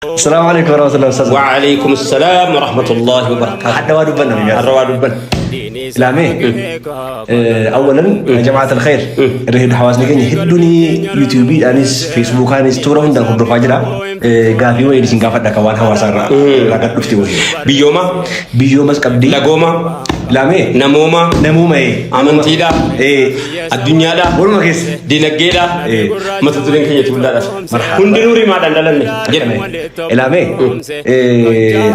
Assalaamu alaikum warahmatullahi wabarakatuh. Wa alaikum assalam wa rahmatullahi wa barakatuh. Hadda waa dubbanna miyaa? Har'a waa dubbanna. Ilaamee awwalan jamaat alkhair irra hedduu hawaasni keenya hedduun yuutuubiidhaanis feesbuukaanis toora hundaan hordofaa jira. Gaafii wayii isin gaafadha kan waan hawaasaa irraa irraa gad dhufte wayii. Biyyooma, Biyyoomas qabdi. lagooma, Ilaamee namooma, namuuma amantiidha, addunyaadha, Waluma keessa. dinagdeedha, mata dureen keenya tuullaadha. Hundinuu rimaadhaan dhalanne jedhame. Ilaamee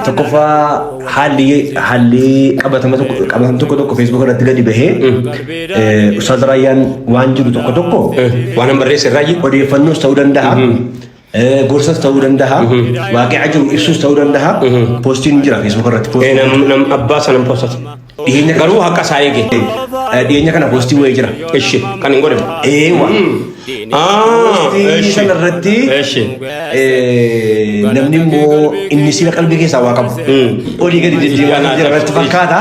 tokkoffaa haalli qabatama tokko qabatama tokko tokko feesbuuk irratti gadi bahee Ustaaz Raayyaan waan jiru tokko tokko Waan an barreesse irraayi. Odeeffannoos ta'uu danda'a. Gorsas ta'uu danda'a. Waaqi'a jiru ibsuus ta'uu danda'a. Poostiin jira feesbuuk irratti. Poostiin Nam abbaa sanan poostate. Dhiyeenya Garuu haqa isaa eege. Dhiyeenya kana poostii wayii jira. Ishi kan hin godhame. Eewa. Poostii sana irratti Ishi. Namni immoo inni sila qalbii keessaa waa qabu. Olii gadi deddeemaa jira irratti fakkaata.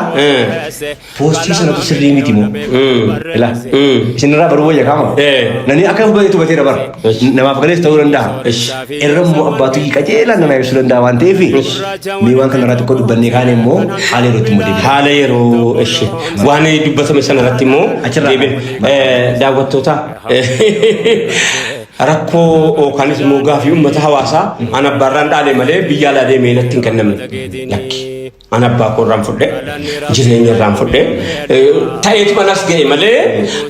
Poostii sanatu sirrii miti moo? Ilaa. Isinirraa baruu wayya kaama. Namni akka hubateetu hubateera bara. Namaaf galees ta'uu danda'a. Irra immoo abbaatu qajeelaan nama ibsuu danda'a waan ta'eef mee waan kanarraa xiqqoo dubbannee kaane immoo haala yerootti immoo deebina. Haala yeroo ishi waan dubbatame sana irratti immoo Achirraa. deebina. Daawwattoota rakkoo yookaanis immoo gaafii uummata hawaasaa an abbaarraan dhaale malee biyya alaa deemee natti hin kennamne. Lakki. An abbaa koo irraan fudhe, jireenya irraan fudhe, ta'eetuma nas ga'e malee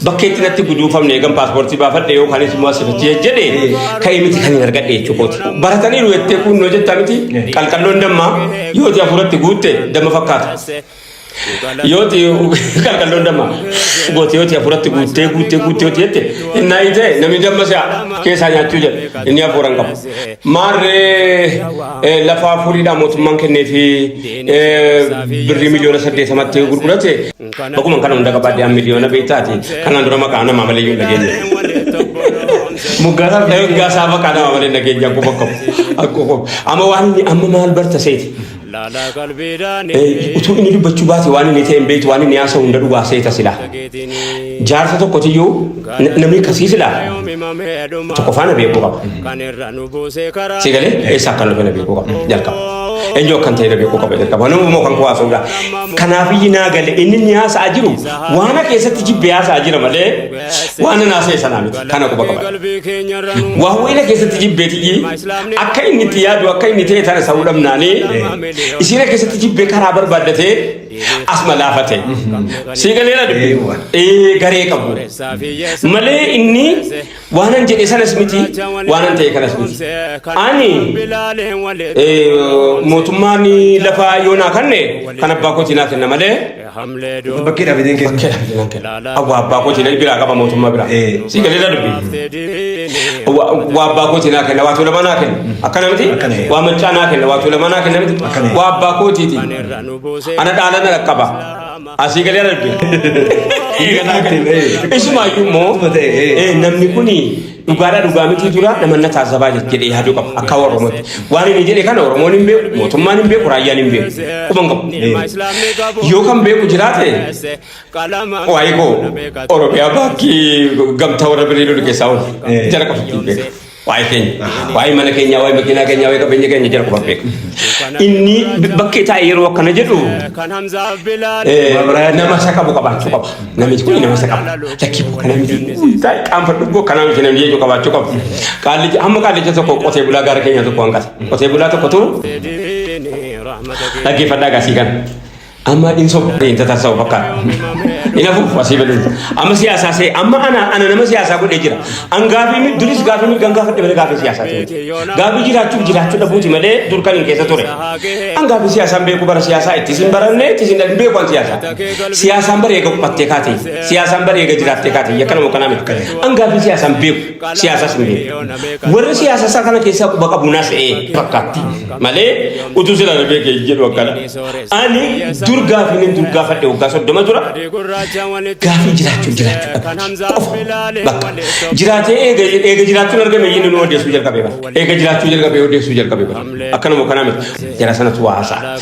bakkeetti natti guduufamne eegan paaspoortii baafadhe yookaanis immoo asirratti jedhe ka'ee miti kan hin argadhe jechuu kooti. Barataniiru jettee kunnoo jettaa miti qalqalloon dammaa yooti hafuuratti guutte damma fakkaata. Yooti qalqalloon damma goote yooti hafuuratti guuttee guuttee guuttee yooti jette innaa ta'e namni damma si'a keessaa nyaachuu jedhe inni hafuura hin qabu. Maarree lafa afuriidha mootummaan kennee fi birrii 80,000,000tti gurgurate. Baguma kana hunda qabaadhe an miliyoona beektaati. Kanaan dura maqaa namaa malee iyyuu hin dhageenye. Moggaasaa fi Moggaasaa maqaa namaa malee hin dhageenye akkuma qabu. Akkuma qabu. Amma waan inni amma maal barta seeti? Utuu inni dubbachuu baate waan inni ta'e hin beektu waan inni haasa'u hunda dhugaa seeta silaa. Jaarsa tokkotiyyuu namni akkasii silaa tokko faana beekuu qaba. Si galee eessa akka dhufe na beekuu qaba jalqaba. Eenyu akkan ta'e na beekuu qaba jalqaba. Nama immoo kan koo haasa'uudha. Kanaaf iyyuu naa gale inni inni haasa'aa jiru waana keessatti jibbee haasa'aa jira malee waan nan haasa'e sanaa miti. Kana quba qaba. Waa wayina keessatti jibbeetiyyi akka inni itti yaadu akka inni ta'e tana sa'uu dhabnaanii isiina keessatti jibbee karaa barbaaddatee asuma laafate. Sii galeera dubbi. Ee garee qabu. Malee inni waanan jedhe sanas miti waanan ta'e kanas miti. Ani mootummaan lafa yoo naa kanne kan abbaa kootii naa kenna malee Bakkeedhaa fideen kenna. Bakkeedhaa fideen nan kenna. Awwa abbaa kootii biraa qaba mootummaa biraa. Sii galeera dubbi. Waa abbaa kootii naa kenna waa tuulamaa naa kenna. Akkana miti? Akkana. Waa maccaa naa kenna waa tuulamaa naa kenna miti? Akkana. Waa abbaa kootiiti. Ana dhaala na dhaqqaba. Asii galee dubbi. Isumaayyuu immoo namni kuni dhugaadha dhugaa miti dura nama na taasisabaa jedhee yaaduu qaba akka Oromootti. Waan inni jedhe kana Oromoon hin beeku, mootummaan hin beeku, raayyaan hin beeku. Quba hin qabu. Yoo kan beeku jiraate waa'ee koo Oromiyaa baankii gamtaa warra birrii lolu keessaa oolu jara qofatti hin beeku. Waa'ee keenya, waa'ee mana keenyaa, waa'ee makiinaa keenyaa, waa'ee qabeenya keenya jara qofa beeka. Inni bakkee taa'ee yeroo akkana jedhu nama isa qabu qabaachuu qaba. Namichi kun nama isa qaba. Lakkii boo kana miti. Qaanfadhu boo kana miti namni jechuu qabaachuu qaba. Qaallicha hamma qaallicha tokko qotee bulaa gaara keenyaa tokko hanqata. Qotee bulaa tokkotu dhaggeeffadhaa gaasii kana. Amma in soba hin tatarsa'u fakkaata. Hin hafuuf asii baduu. Amma siyaasaa see amma ana ana nama siyaasaa godhee jira. An gaafii duris gaafii mirgaan gaafadhe malee gaafii siyaasaati miti. Gaafii jiraachuuf jiraachuu dhabuuti malee dur kan hin keessa ture. An gaafii siyaasaan beeku bara siyaasaa ittis hin baranne ittis hin beeku an siyaasaa. Siyaasaan bara eega qubattee kaate siyaasaan bara eega jiraattee kaate yakka nama kanaa miti. An gaafii siyaasaan beeku siyaasaas hin beeku. Warri siyaasa isaa kana keessaa quba qabu nas fakkaatti malee utuu sila na beekee jedhu akkana. Ani dur gaafiin dur gaafadhe waggaa 30 dura Gaafii jiraachuu jiraachuu dhabuuti qofa bakka jiraatee eega eega jiraachuun argame inni nu odeessuu jalqabee bara eega jiraachuu jalqabee odeessuu jalqabee bara akkanuma kanaa miti jara sanatu waa haasa'a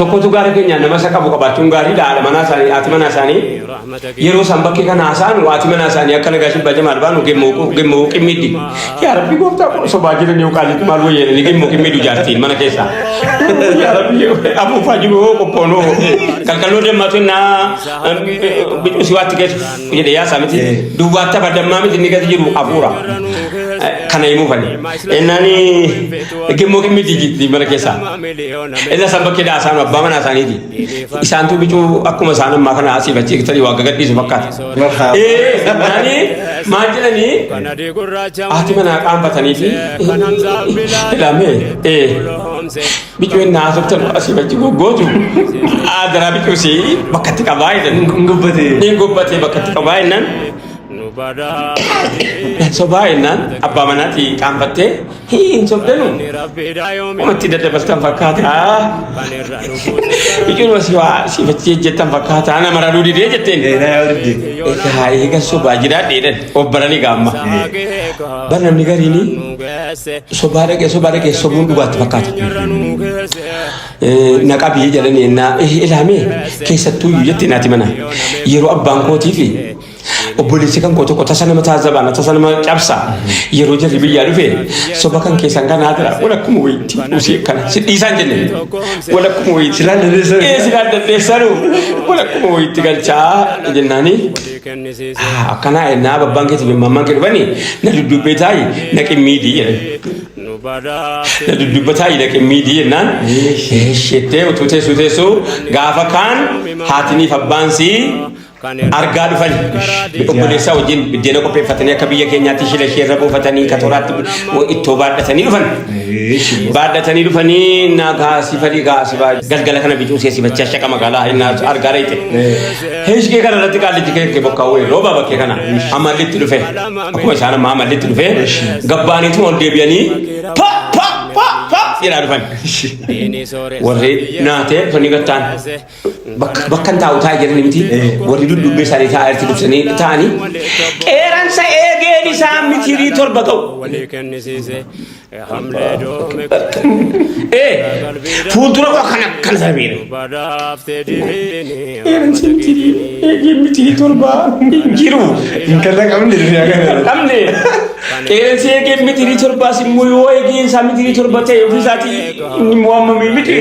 tokkotu gaara keenya nama isa qabu qabaachuun gaariidha haadha manaa isaanii haati manaa isaanii yeroo isaan bakkee kana haasa'an haati manaa isaanii akka nagaa shibbaa jamaal baanu gemmoo gemmoo qimmiiddi yaa rabbi gooftaa koo sobaa jiran yoo qaalitti maal wayyeedhani gemmoo qimmiiddu jaartiin mana keessaa yaa rabbi afuufaa jiru hoo qophoonoo qalqalloo dammaatu innaa bicuu si waatti keessa jedhe yaasaa miti duwwaatti hafa dammaa miti inni gadi jiru hafuura kana himuu fani innaani gemmoo qimmiiddi jitti mana keessaa Inni isaan bakkee haasaan abbaa manaa isaaniiti. Isaantu bicuu akkuma isaan ammaa kana asiif achi tarii waa gagadhiisu fakkaata. Marhaaba. Ee naani maal jedhanii haati manaa qaanfatanii fi ilaamee ee bicuu inni haasoftan asiif achi goggootu adaraa bicuu si bakkatti qabaa jedhan. Hin gubbatee. Inni gubbatee bakkatti qabaa jennaan sobaa jennaan abbaa manaati qaanfattee hin sobdanu Wamatti daddabaltan fakkaata. Ijooluma si waa siifachii jettan fakkaata. Nama raluu didee jetteen. Na yaa didde. Egaa eega sobaa jiraadhe jedhan of baranii gaamma. Bar namni gariin sobaa dhaqee sobaa dhaqee sobuun dhugaatti fakkaata. Na qabii jedhanii ennaa ilaamee keessattuu iyyuu jetteen haati mana yeroo abbaan kootii fi Obboleessi kan koo tokko tasa nama taazabaa na tasa nama cabsa yeroo jarri biyyaa dhufe soba kan keessan kanaa jira walakkuma wayitti usii akkana si dhiisaan jenne walakkuma wayitti Silaan dandeessanu. Ee silaan dandeessanu walakkuma wayitti galchaa jennaani akkanaa ennaa babbaan keetii fi mammaan kee dhufani na duddubbee taa'i na qimmiidii jedhan. Na dudduubba taa'i dhaqe miidii jennaan sheettee utuu teessuu teessuu gaafa kaan haatiniif abbaan sii argaa dhufan obboleessaa wajjin biddeena qopheeffatanii akka biyya keenyaatti shila ishee irra buufatanii katoraatti ittoo baadhatanii dhufan. Baadhatanii dhufanii na gaasifanii gaasifaa galgala kana bicuu seesifachaa shaqa magaalaa innaa argaa reete. Heeshkee kana irratti qaallichi kee bokkaa wayii rooba bakkee kana amallitti dhufe akkuma isaan amma amallitti dhufe gabbaaniitu ol deebi'anii pa pa pa pa jedhaa dhufan. Warri naatee dhufanii gattaan. Bakka bakka hin taa'u taa'e jedhani miti warri duddubbee isaanii taa'aa irratti dubbisanii taa'anii qeeransa eegeen isaa mitirii 7 ga'u. Ee fuuldura koo akkana akkana sarbeera. Qeeransi mitirii eegeen mitirii 7 hin jiru. Hin kalaqamne duniyaa kana irratti. Qabne qeeransi eegeen mitirii 7s immoo yoo eegeen isaa mitirii 7 ta'e ofii isaatii inni immoo hammamii miti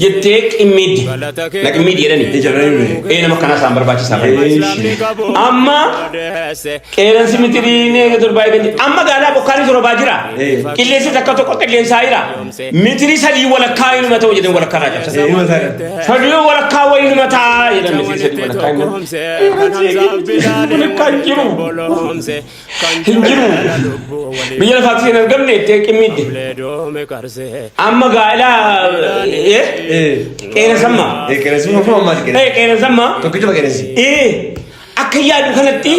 jettee qimmiiddi. Na qimmiiddi jedhani. Ee nama akkanaa isaan barbaachisaa. Amma qeeransi mitirii eega 7 eegan amma gaalaa bokkaanis roobaa jira. Qilleensi takka tokko qilleensaa jira. Mitirii 3 walakkaa inuma ta'u jedhan walakkaa irraa cabsan. 3 walakkaa wayinuma ta'a jedhan mitirii 3 walakkaa inuma. Qeeransi eegee mitirii 3 walakkaa hin jiru. Hin jiru. Biyya lafaatti hin argamne itti qimmiidde. Amma gaa'ela qeeransamma. Qeeransi ofuma ammaati qeeransi. Qeeransamma. Tokkichuma qeeransi. Akka yaadu kanatti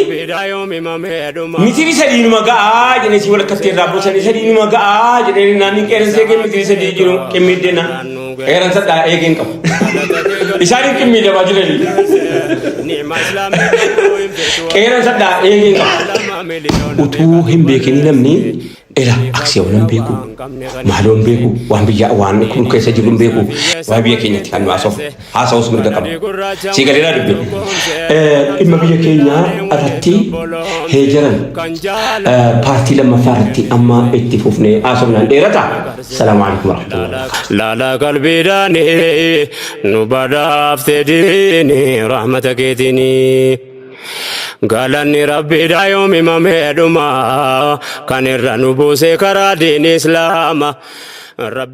mitirii 3 numa ga'aa jedhee si walakkatti irraa buusanii 3 numa ga'aa jedhee naanni qeeransa eegee mitirii 3 jiru qimmiidde na qeeransa dhaa eegeen qabu. Isaanin qimmiidamaa jiranii. Qeeransa dhaa eegeen qabu. Utuu hin beekinii namni ila aksiyoona hin beeku, maaloo hin beeku, waan biyya waan kun keessa jiru hin beeku. Waa'ee biyya keenyatti kan nu haasa'u haasa'us mirga qaba. Sii galeeraa dubbi. Dhimma biyya keenyaa irratti heejaran paartii lammaffaa irratti amma itti fufnee haasofnaan dheerata. Salaamu alaikum warahmatullahi wabarakatuh. Lala qalbiidhaani nu badhaafte diini rahmata keetiini. Galanni rabbiidha yoom himamee dhuma kan irra nu buuse karaa diini islaama. Rabbi.